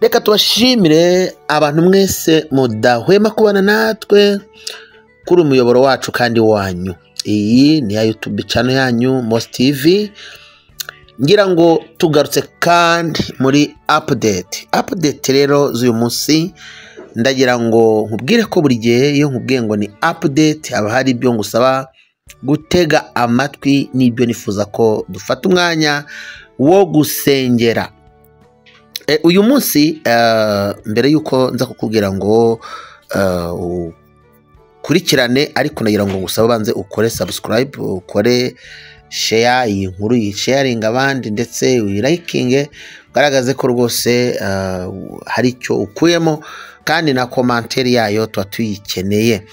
Reka tubashimire abantu mwese mudahwema kubana natwe kuri umuyoboro wacu kandi wanyu. Iyi ni ya YouTube channel yanyu Most TV. Ngira ngo tugarutse kandi muri update. Update rero z'uyu munsi, ndagira ngo nkubwire ko buri gihe iyo nkubwiye ngo ni update, haba hari ibyo ngusaba gutega amatwi n'ibyo nifuza ko dufata umwanya wo gusengera. Uyu munsi, mbere y'uko nza kukubwira ngo ukurikirane, ariko nagira ngo ngusabe ubanze ukore subscribe, ukore share iyi nkuru, uyisharinga abandi, ndetse uyilikinge, ugaragaze ko rwose hari icyo ukuyemo, kandi na commentaire yayo tuba tuyikeneye.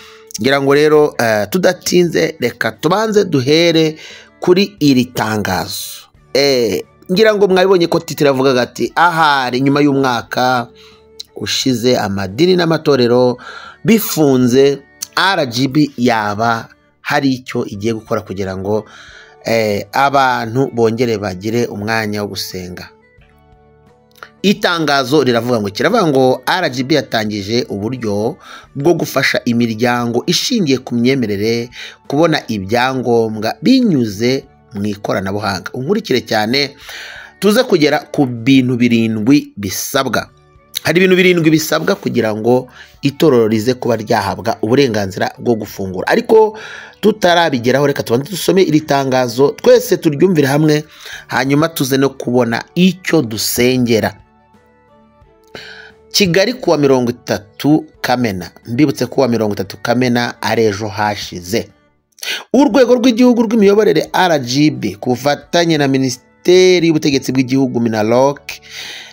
Ngira ngo rero tudatinze, reka tubanze duhere kuri iri tangazo. Ngira ngo mwabibonye ko titre yavugaga ati: "Ahari nyuma y'umwaka ushize amadini n'amatorero bifunze, RGB yaba hari icyo igiye gukora kugira ngo abantu bongere bagire umwanya wo gusenga." Itangazo riravuga ngo, kiravuga ngo RGB yatangije uburyo bwo gufasha imiryango ishingiye ku myemerere kubona ibyangombwa binyuze mu ikoranabuhanga. Unkurikire cyane, tuze kugera ku bintu birindwi bisabwa. Hari ibintu birindwi bisabwa kugira ngo itorero rize kuba ryahabwa uburenganzira bwo gufungura. Ariko tutarabigeraho, reka tubanze dusome iri tangazo twese turyumvire hamwe, hanyuma tuze no kubona icyo dusengera. Kigali, kuwa 30 Kamena. Mbibutse kuwa 30 Kamena ari ejo hashize. Urwego rw'Igihugu rw'Imiyoborere RGB, ku bufatanye na Minisiteri y'Ubutegetsi bw'Igihugu MINALOC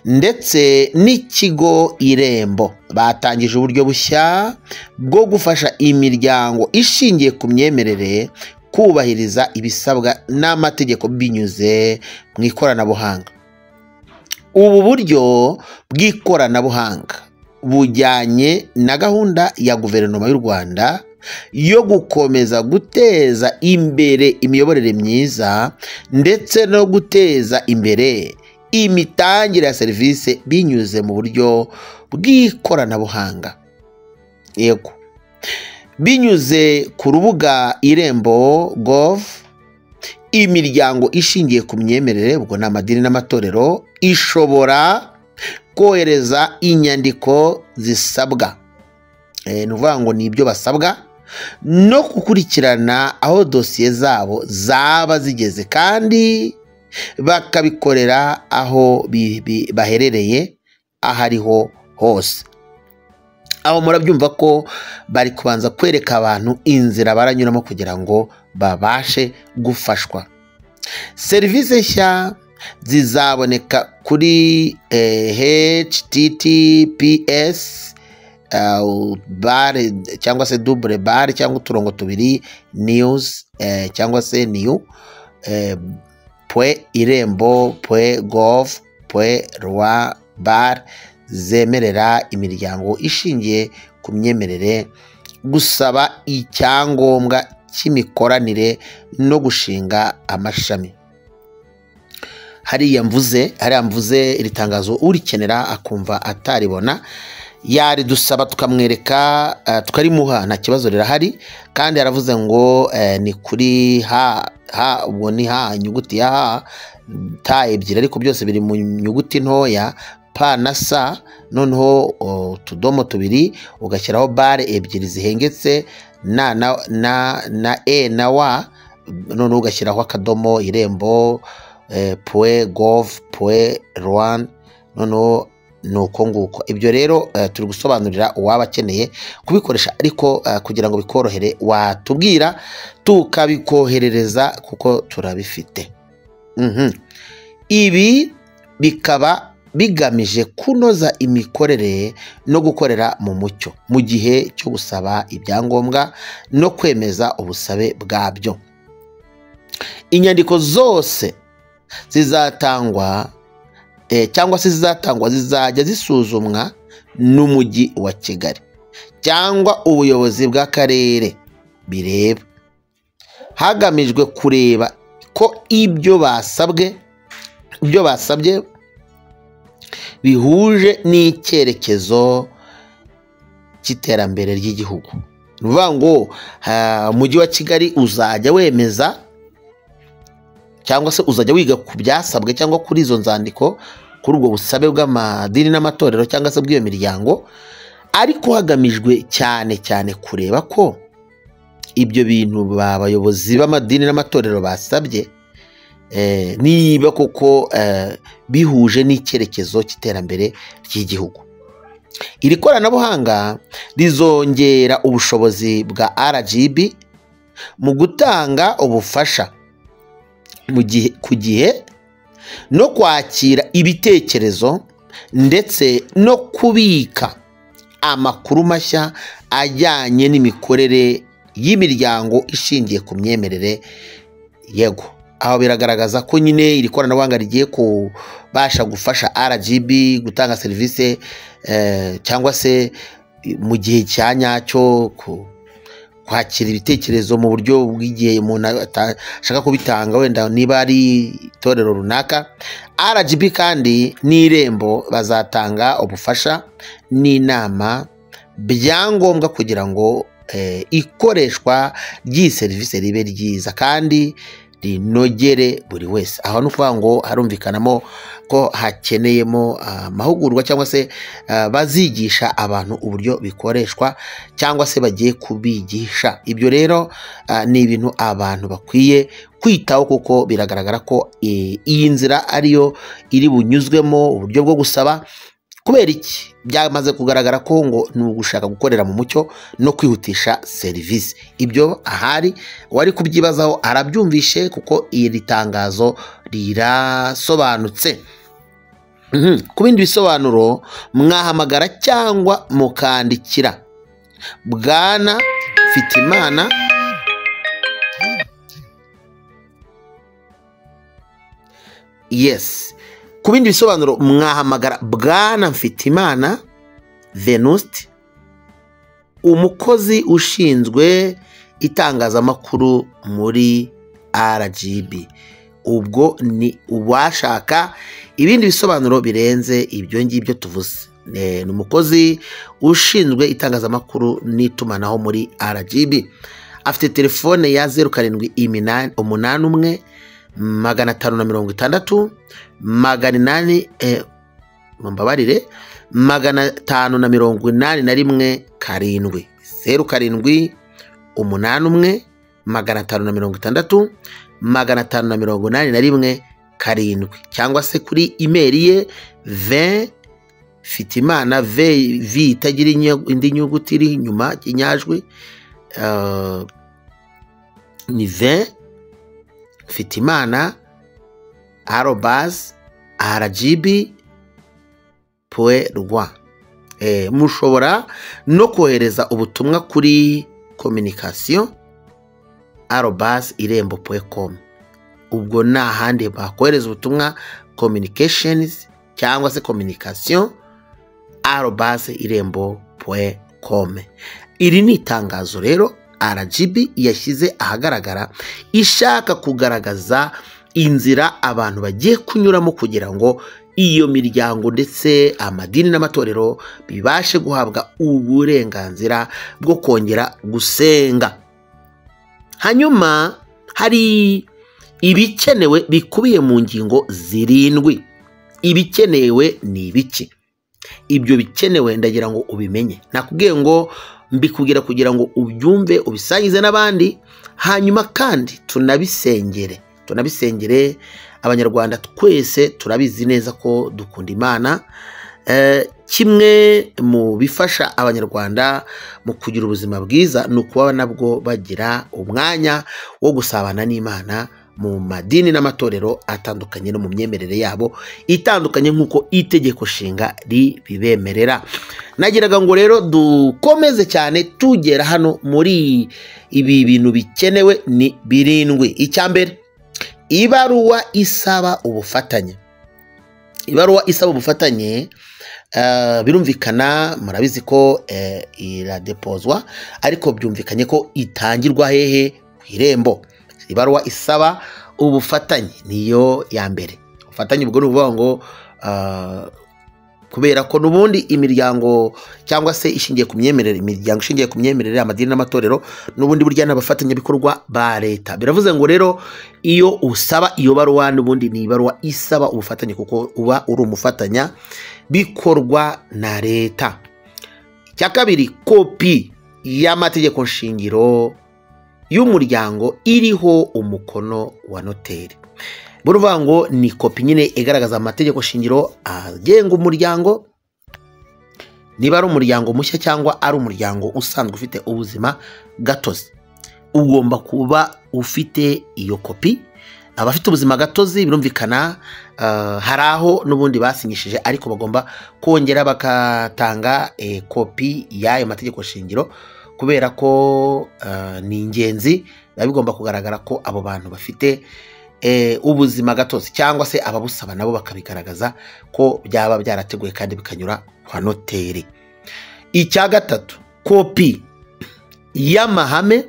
ndetse n'ikigo Irembo, batangije uburyo bushya bwo gufasha imiryango ishingiye ku myemerere kubahiriza ibisabwa n'amategeko binyuze mu ikoranabuhanga. Ubu buryo bw'ikoranabuhanga bujyanye na gahunda ya Guverinoma y'u Rwanda yo gukomeza guteza imbere imiyoborere myiza ndetse no guteza imbere imitangire ya serivisi binyuze mu buryo bw'ikoranabuhanga. Yego, binyuze ku rubuga Irembo Gov, imiryango ishingiye ku myemerere, ubwo ni amadini n'amatorero, ishobora kohereza inyandiko zisabwa, ni ukuvuga ngo ni ibyo basabwa, no gukurikirana aho dosiye zabo zaba zigeze, kandi bakabikorera aho baherereye aho ariho hose. Aho murabyumva ko bari kubanza kwereka abantu inzira baranyuramo kugira ngo babashe gufashwa. Serivisi nshya zizaboneka kuri https barre cyangwa se double barre cyangwa uturongo tubiri news cyangwa se new point irembo point gov point rwa barre zemerera imiryango ishingiye ku myemerere gusaba icyangombwa cy'imikoranire no gushinga amashami. Hariya mvuze iri tangazo, urikenera akumva ataribona yaridusaba tukamwereka, tukarimuha, nta kibazo, rirahari. Kandi yaravuze ngo ni kuri h h, ubwo ni h, inyuguti ya h, t ebyiri, ariko byose biri mu nyuguti ntoya, p na s, noneho utudomo tubiri, ugashyiraho barre ebyiri zihengetse, na na na na e na w, noneho ugashyiraho akadomo, irembo point gov point rw. Noneho ni uko nguko. Ibyo rero turi gusobanurira uwaba akeneye kubikoresha, ariko kugira ngo bikorohere watubwira tukabikoherereza kuko turabifite. Ibi bikaba bigamije kunoza imikorere no gukorera mu mucyo mu gihe cyo gusaba ibyangombwa no kwemeza ubusabe bwabyo. Inyandiko zose zizatangwa cyangwa se zizatangwa zizajya zisuzumwa n'Umujyi wa Kigali cyangwa ubuyobozi bw'akarere bireba, hagamijwe kureba ko ibyo basabwe, ibyo basabye bihuje n'icyerekezo cy'iterambere ry'igihugu. Ni ukuvuga ngo umujyi wa Kigali uzajya wemeza cyangwa se uzajya wiga ku byasabwe cyangwa kuri izo nzandiko, kuri ubwo busabe bw'amadini n'amatorero cyangwa se bw'iyo miryango, ariko hagamijwe cyane cyane kureba ko ibyo bintu abayobozi b'amadini n'amatorero basabye niba koko bihuje n'icyerekezo cy'iterambere ry'igihugu. Iri koranabuhanga rizongera ubushobozi bwa RGB mu gutanga ubufasha mu gihe ku gihe no kwakira ibitekerezo ndetse no kubika amakuru mashya ajyanye n'imikorere y'imiryango ishingiye ku myemerere. Yego, aho biragaragaza ko nyine iri koranabuhanga rigiye kubasha gufasha RGB gutanga serivisi cyangwa se mu gihe cya nyacyo, kwakira ibitekerezo mu buryo bw'igihe umuntu ashaka kubitanga, wenda niba ari itorero runaka. RGB kandi n'Irembo bazatanga ubufasha n'inama byangombwa kugira ngo ikoreshwa ry'iyi serivisi ribe ryiza kandi rinogere buri wese. Aho ni ukuvuga ngo harumvikanamo ko hakeneyemo amahugurwa cyangwa se bazigisha abantu uburyo bikoreshwa cyangwa se bagiye kubigisha. Ibyo rero ni ibintu abantu bakwiye kwitaho, kuko biragaragara ko iyi nzira ariyo iri bunyuzwemo uburyo bwo gusaba. Kubera iki? Byamaze kugaragara ko ngo ni ugushaka gukorera mu mucyo no kwihutisha serivisi. Ibyo ahari wari kubyibazaho arabyumvishe, kuko iri tangazo rirasobanutse. Ku bindi bisobanuro mwahamagara cyangwa mukandikira Bwana Mfitimana yes. Ku bindi bisobanuro mwahamagara Bwana Mfitimana Venuste, umukozi ushinzwe itangazamakuru muri RGB. Ubwo ni uwashaka ibindi bisobanuro birenze ibyo ngibyo tuvuze. Ni umukozi ushinzwe itangazamakuru n'itumanaho muri RGB. Afite telefone ya 0781 560 800 mumbabarire 581 7 07 81 560 581 7, cyangwa se kuri email ye v Fitimana v v itagira indi nyuguti iri inyuma inyajwi, ni v Fitimana @rgb.rw. Mushobora no kohereza ubutumwa kuri communication @irembo.com. Ubwo nta handi bakohereza ubutumwa, communications cyangwa se communication @irembo.com. Iri ni itangazo rero RGB yashyize ahagaragara, ishaka kugaragaza inzira abantu bagiye kunyuramo kugira ngo iyo miryango ndetse amadini n'amatorero bibashe guhabwa uburenganzira bwo kongera gusenga. Hanyuma hari ibikenewe bikubiye mu ngingo 7. Ibikenewe ni ibiki? Ibyo bikenewe ndagira ngo ubimenye. Nakubwiye ngo mbikubwira kugira ngo ubyumve, ubisangize n'abandi, hanyuma kandi tunabisengere. Tunabisengere Abanyarwanda twese turabizi neza ko dukunda Imana. Kimwe mu bifasha Abanyarwanda mu kugira ubuzima bwiza ni ukuba nabwo bagira umwanya wo gusabana n'Imana mu madini n'amatorero atandukanye no mu myemerere yabo itandukanye nk'uko itegeko nshinga ribibemerera. Nagiraga ngo rero dukomeze cyane tugera hano muri ibi bintu bikenewe ni 7. Icya mbere, ibaruwa isaba ubufatanye. Ibaruwa isaba ubufatanye birumvikana, murabizi ko iradepozwa, ariko byumvikanye ko itangirwa hehe? Ku Irembo. Ibaruwa isaba ubufatanye niyo ya mbere. Ubufatanye ubwo ni ukuvuga ngo Kubera ko n'ubundi imiryango cyangwa se ishingiye ku myemerere, imiryango ishingiye ku myemerere, amadini n'amatorero, n'ubundi burya n'abafatanyabikorwa ba leta. Biravuze ngo rero iyo usaba iyo baruwa, n'ubundi ni ibaruwa isaba ubufatanye, kuko uba uri umufatanya bikorwa na leta. Icya kabiri, kopi y'amategeko nshingiro y'umuryango iriho umukono wa noteri. Buruvuga ngo ni kopi nyine igaragaza amategeko shingiro agenga umuryango, niba ari umuryango mushya cyangwa ari umuryango usanzwe ufite ubuzima gatozi, ugomba kuba ufite iyo kopi. Abafite ubuzima gatozi birumvikana, hari aho n'ubundi basinyishije, ariko bagomba kongera bakatanga kopi y'ayo mategeko shingiro, kubera ko ni ingenzi, biba bigomba kugaragara ko abo bantu bafite ubuzima gatozi, cyangwa se ababusaba nabo bakabigaragaza ko byaba byarateguwe kandi bikanyura kwa noteri. Icya gatatu, kopi y'amahame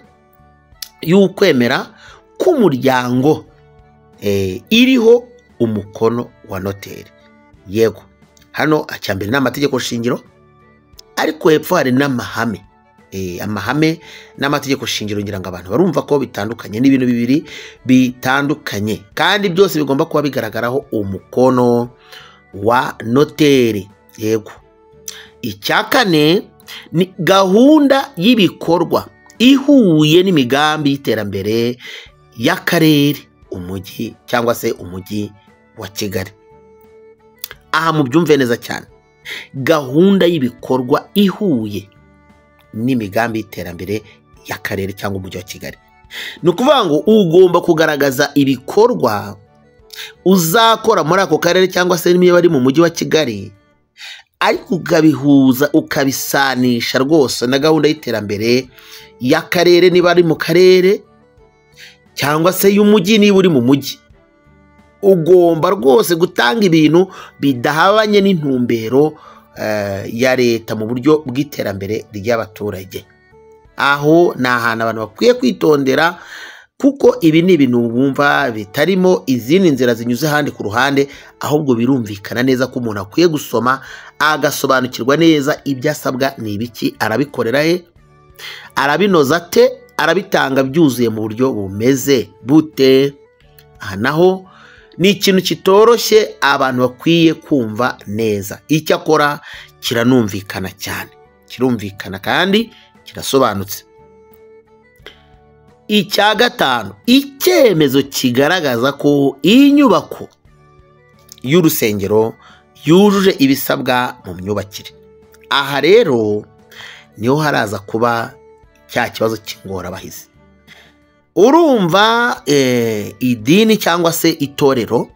y'ukwemera k'umuryango iriho umukono wa noteri. Yego, hano icyambere ni amategeko shingiro, ariko hepfo hari n'amahame. Amahame n'amategeko shingiro ngira ngo abantu barumva ko bitandukanye, ni ibintu bibiri bitandukanye, kandi byose bigomba kuba bigaragaraho umukono wa noteri. Yego. Icya kane ni gahunda y'ibikorwa ihuye n'imigambi y'iterambere y'akarere, umujyi cyangwa se umujyi wa Kigali. Aha mubyumve neza cyane, gahunda y'ibikorwa ihuye n'imigambi y'iterambere y'akarere cyangwa umujyi wa Kigali. Ni ukuvuga ngo ugomba kugaragaza ibikorwa uzakora muri ako karere cyangwa se niba ari mu mujyi wa Kigali, ariko ukabihuza ukabisanisha rwose na gahunda y'iterambere y'akarere niba ari mu karere, cyangwa se y'umujyi niba uri mu mujyi. Ugomba rwose gutanga ibintu bidahabanye n'intumbero ya leta mu buryo bw'iterambere ry'abaturage. Aho ni ahantu abantu bakwiye kwitondera, kuko ibi ni ibintu bumva bitarimo izindi nzira zinyuze ahandi ku ruhande, ahubwo birumvikana neza ko umuntu akwiye gusoma agasobanukirwa neza ibyo asabwa ni ibiki, arabikorera he, arabinoza ate, arabitanga byuzuye mu buryo bumeze bute. Aha naho ni ikintu kitoroshye abantu bakwiye kumva neza. Icyakora kiranumvikana cyane, kirumvikana kandi kirasobanutse. Icya gatanu, icyemezo kigaragaza ko iyi nyubako y'urusengero yujuje ibisabwa mu myubakire. Aha rero niho haraza kuba cya kibazo cy'ingorabahizi. Urumva idini cyangwa se itorero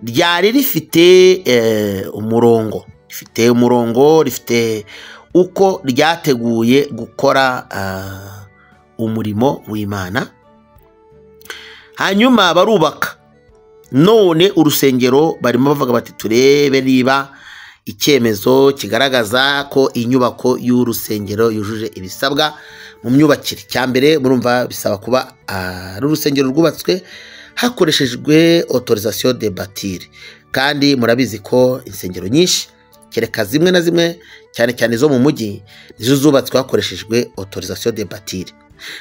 ryari rifite umurongo, rifite umurongo, rifite uko ryateguye gukora umurimo w'Imana, hanyuma barubaka. None urusengero barimo bavuga bati turebe niba icyemezo kigaragaza ko inyubako y'urusengero yujuje ibisabwa mu myubakire. Cya mbere murumva bisaba kuba ari urusengero rwubatswe hakoreshejwe autorisation de bâtir, kandi murabizi ko insengero nyinshi kereka zimwe na zimwe cyane cyane zo mu mujyi nizo zubatswe hakoreshejwe autorisation de bâtir.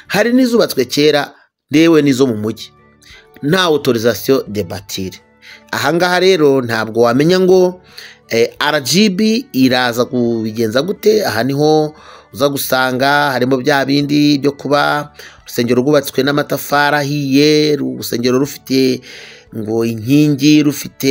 Hari n'izubatswe kera ndewe n'izo mu mujyi nta autorisation de bâtir. Ahangaha rero ntabwo wamenya ngo RGB iraza kubigenza gute. Aha niho uza gusanga harimo bya bindi byo kuba urusengero rwubatswe n'amatafari ahiye, urusengero rufite ngo inkingi, rufite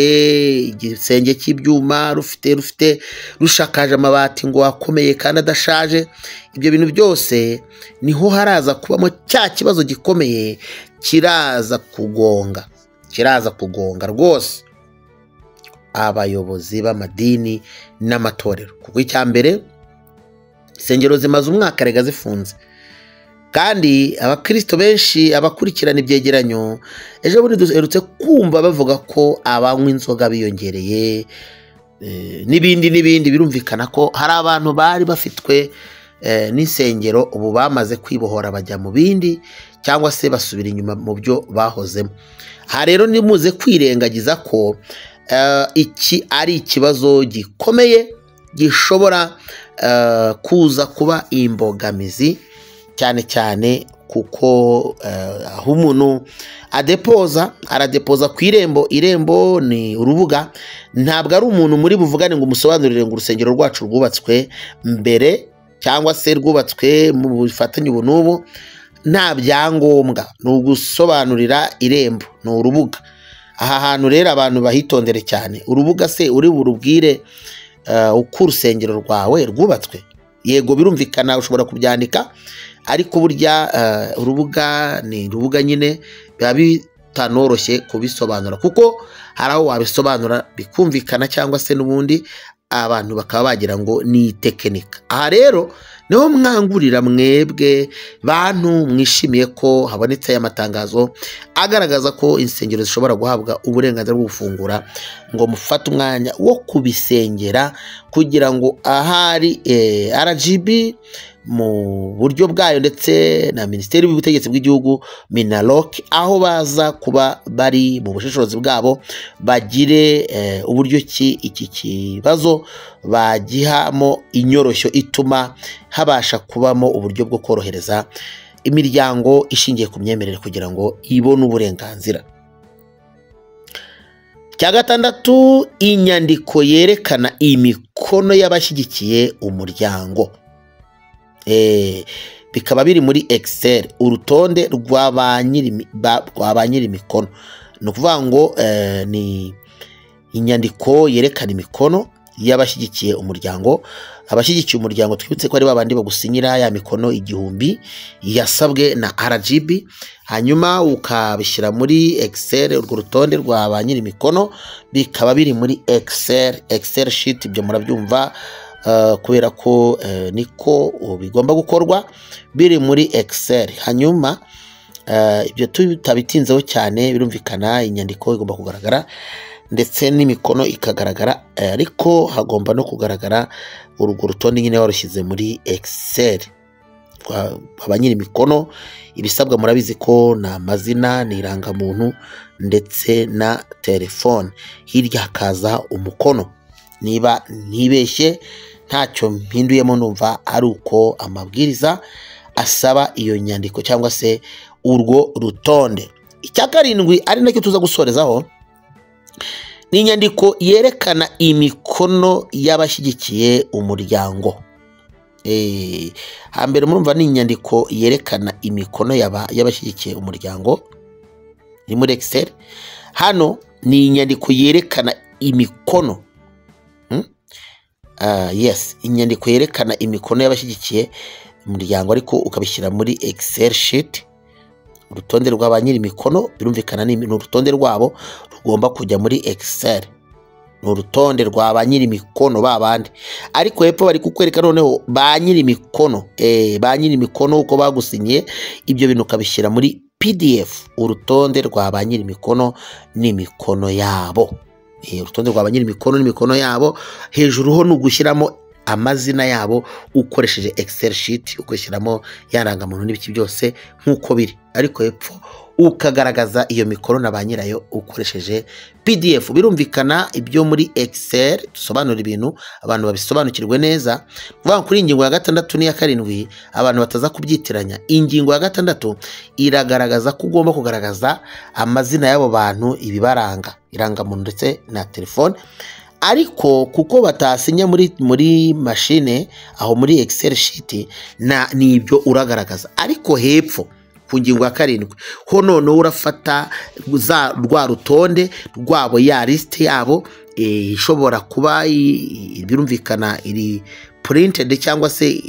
igisenge cy'ibyuma, rufite rushakaje amabati ngo akomeye kandi adashaje. Ibyo bintu byose niho haraza kubamo cya kibazo gikomeye kiraza kugonga rwose abayobozi b'amadini n'amatorero. Kuko icya mbere, insengero zimaze umwaka rega zifunze, kandi abakristo benshi abakurikirana ibyegeranyo ejo bundi duherutse kumva bavuga ko abanywa inzoga biyongereye n'ibindi n'ibindi. Birumvikana ko hari abantu bari bafitwe n'insengero ubu bamaze kwibohora bajya mu bindi, cyangwa se basubira inyuma mu byo bahozemo. Aha rero nimuze kwirengagiza ko Iki ari ikibazo gikomeye gishobora kuza kuba imbogamizi, cyane cyane kuko aho umuntu adepoza, aradepoza ku Irembo. Irembo ni urubuga, ntabwo ari umuntu muri buvugane ngo umusobanurire ngo urusengero rwacu rwubatswe mbere cyangwa se rwubatswe mu bufatanye ubu n'ubu nta byangombwa. Ni ugusobanurira Irembo, ni urubuga. Aha hantu rero abantu bahitondere cyane. Urubuga se uri burubwire uko urusengero rwawe rwubatswe? Yego, birumvikana ushobora kubyandika, ariko burya urubuga ni urubuga nyine, biba bitanoroshye kubisobanura, kuko hari aho wabisobanura bikumvikana cyangwa se n'ubundi abantu bakaba bagira ngo ni itekinika. Aha rero niho mwangurira mwebwe bantu mwishimiye ko habonetse aya matangazo agaragaza ko insengero zishobora guhabwa uburenganzira bwo gufungura, ngo mufate umwanya wo kubisengera kugira ngo ahari RGB mu buryo bwayo ndetse na Minisiteri y'Ubutegetsi bw'Igihugu MINALOC, aho baza kuba bari mu bushishozi bwabo, bagire uburyo ki iki kibazo bagihamo inyoroshyo ituma habasha kubamo uburyo bwo korohereza imiryango ishingiye ku myemerere kugira ngo ibone uburenganzira. Cya gatandatu, inyandiko yerekana imikono y'abashyigikiye umuryango. Bikaba biri muri Excel, urutonde rwa ba nyiri imikono. Ni ukuvuga ngo ni inyandiko yerekana imikono y'abashyigikiye umuryango. Abashyigikiye umuryango twibutse ko ari babandi bagusinyira ya mikono 1000 yasabwe na RGB, hanyuma ukabishyira muri Excel, urwo rutonde rwa ba nyiri imikono bikaba biri muri Excel sheet. Ibyo murabyumva kubera ko niko bigomba gukorwa, biri muri Excel. Hanyuma ibyo tutabitinzeho cyane, birumvikana inyandiko igomba kugaragara ndetse n'imikono ikagaragara, ariko hagomba no kugaragara urwo rutonde nyine warushyize muri Excel ba nyiri imikono. Ibisabwa murabizi ko ni amazina, ni irangamuntu ndetse na telefone, hirya hakaza umukono. Niba ntibeshye ntacyo mpinduyemo, numva ari uko amabwiriza asaba iyo nyandiko cyangwa se urwo rutonde. Icya karindwi ari nacyo tuza gusorezaho, ni inyandiko yerekana imikono y'abashyigikiye umuryango. Hambere murumva ni inyandiko yerekana imikono y'abashyigikiye umuryango, ni muri Excel. Hano ni inyandiko yerekana imikono. Yes, inyandiko yerekana imikono y'abashyigikiye umuryango, ariko ukabishyira muri Excel sheet. Urutonde rwa ba nyiri imikono birumvikana ni urutonde rwabo rugomba kujya muri Excel, ni urutonde rwa ba nyiri imikono babandi. Ariko hepfo bari kukwereka noneho ba nyiri imikono, ba nyiri imikono uko bagusinyiye, ibyo bintu ukabishyira muri PDF, urutonde rwa ba nyiri imikono n'imikono yabo. Urutonde rwa ba nyiri imikono n'imikono yabo, hejuru ho ni ugushyiramo amazina yabo ukoresheje Excel sheet, ugashyiramo ya rangamuntu n'ibiki byose nk'uko biri, ariko hepfo ukagaragaza iyo mikono na ba nyirayo ukoresheje PDF. Birumvikana ibyo muri Excel dusobanura ibintu abantu babisobanukirwe neza. Kuvuga kuri ingingo ya gatandatu n'iya karindwi abantu bataza kubyitiranya. Ingingo ya gatandatu iragaragaza ko ugomba kugaragaza amazina y'abo bantu, ibibaranga, irangamuntu ndetse na telefone. Ariko kuko batasinya muri mashine aho muri Excel sheet na nibyo uragaragaza. Ariko hepfo ku ngingo ya karindwi ho noneho urafata rwa rutonde rwabo, ya list yabo ishobora kuba birumvikana iri printed cyangwa se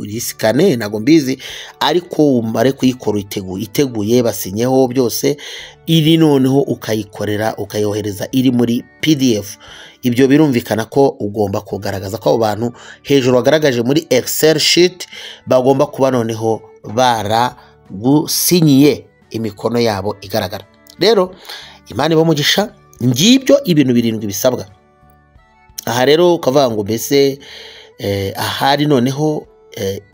irisikane, ntago mbizi, ariko umare kuyikora iteguye basinyeho byose, iri noneho ukayikorera ukayohereza iri muri PDF. Ibyo birumvikana ko ugomba kugaragaza ko abo bantu hejuru bagaragaje muri Excel sheet bagomba kuba noneho baragusinyiye imikono yabo igaragara. Rero Imana ibahe umugisha, ngibyo ibintu birindwi bisabwa. Aha rero ukavuga ngo mbese ahari noneho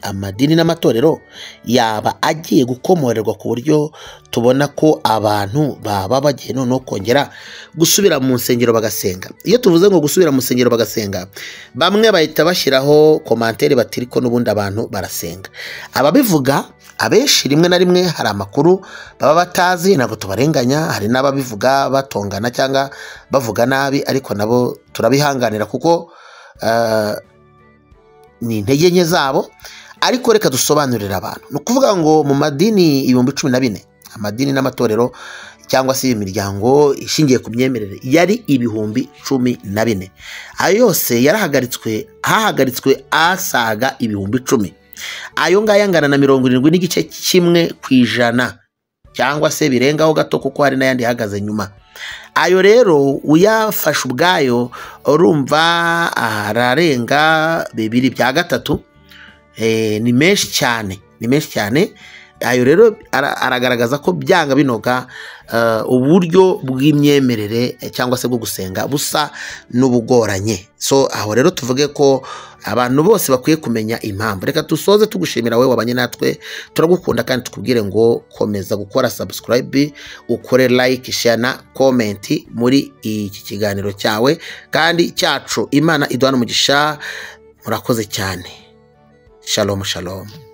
amadini n'amatorero yaba agiye gukomorerwa ku buryo tubona ko abantu baba bagiye noneho kongera gusubira mu nsengero bagasenga. Iyo tuvuze ngo gusubira mu nsengero bagasenga, bamwe bahita bashyiraho komantere bati ariko n'ubundi abantu barasenga. Ababivuga abenshi rimwe na rimwe hari amakuru baba batazi, ntabwo tubarenganya. Hari n'ababivuga batongana cyangwa bavuga nabi, ariko nabo turabihanganira kuko ni intege nke zabo. Ariko reka dusobanurire abantu. Ni ukuvuga ngo mu madini 14,000, amadini n'amatorero cyangwa se imiryango ishingiye ku myemerere yari 14,000, ayo yose yarahagaritswe, hahagaritswe asaga 10,000. Ayo ngayo angana na 70.1% cyangwa se birengaho gato, kuko hari n'ayandi ahagaze nyuma. Ayo rero uyafashe ubwayo urumva ararenga 2/3, ni menshi cyane, ni menshi cyane. Ayo rero aragaragaza ko byanga binoga uburyo bw'imyemerere cyangwa se bwo gusenga busa n'ubugoranye. So aho rero tuvuge ko abantu bose bakwiye kumenya impamvu. Reka dusoze tugushimira wowe wabanye natwe, turagukunda kandi tukubwire ngo komeza gukora subscribe, ukore like, share na comment muri iki kiganiro cyawe kandi cyacu. Imana iduhane umugisha, murakoze cyane. Shalom shalom.